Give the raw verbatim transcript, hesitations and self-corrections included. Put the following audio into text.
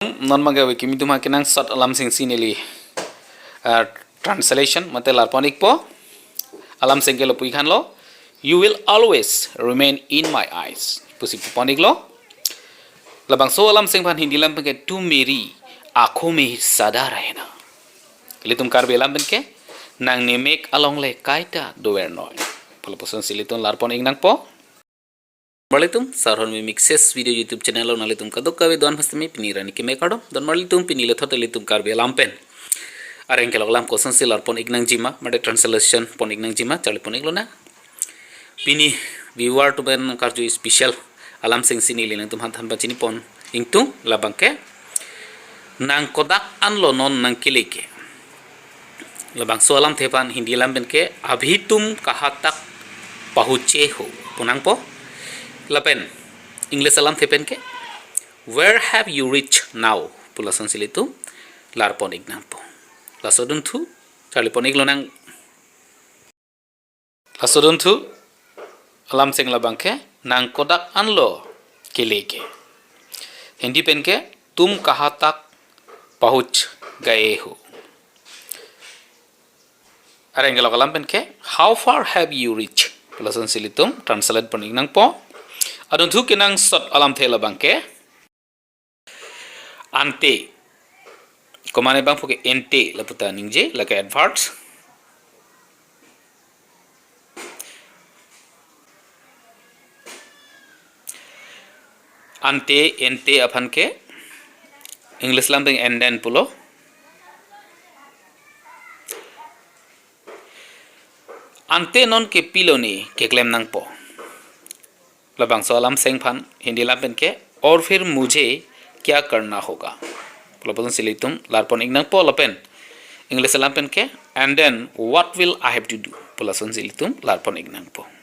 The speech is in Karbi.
Non abangke ave kimi atum ha kenangsot alam sengsi neli, ah, translation mate larpon ikpo. Alam sengke lapu-ik thanlo, "You will always remain in my eyes," pusi pupon iklo. Labangso alam seng aphan Hindi alam penke, "Tu meri aankhon mein hi sada rehna." Ilitum Karbi alam penke, "Nang nemek along le kaita dovernoi." Pu lapusonsi ilitum larpon ik nangpo. Marlitum, Sarhon Mimik Ses Video YouTube channel along nanglitum kadokave do-an aphan sitame pini arni keme kardom. Don marlitum, pini lethot ilitum Karbi alam pen areng kelok alam kosonsi larpon ik nangjima, mate translation pon ik nangjima, charlipon iklonang. Pini viewer atum pen karju special alam sengsi neli nangtum aphan than pachinipon ingtung, labangke, "Nang kodak anlo non nang kele ke." Labangso alamthe aphan Hindi alam penke, "Abhi tum kahan tak pahuche ho," pu nangpo. Lapen English alamthe penke, "Where have you reached now?" pu lasonsi ilitum larpon ik nangpo. Laso adunthu charlipon iklonang. Laso adunthu alam seng labangke, "Nang kodak anlo kele ke." Hindi penke, "Tum kahan tak pahuch gaye ho." Areng kelok alam penke, "How far have you reached?" Lasonsi ilitum translate pon ik nangpo. Adunthu kenangsot alamthe labangke, "Ante." Komane abang puke "ente" laputa ningje, lake adverbs. "Ante," "ente" aphan ke English alam pen "and then" pulo. "Ante non ke pilo ne keklem nangpo." Labangso alam seng aphan Hindi alam penke, "Aur phir mujhe kya karna hoga?" Pu lasonsi ilitum larpon ik nangpo. Lapen English alam penke, "And then what will I have to do?" Pu lasonsi ilitum larpon ik nangpo.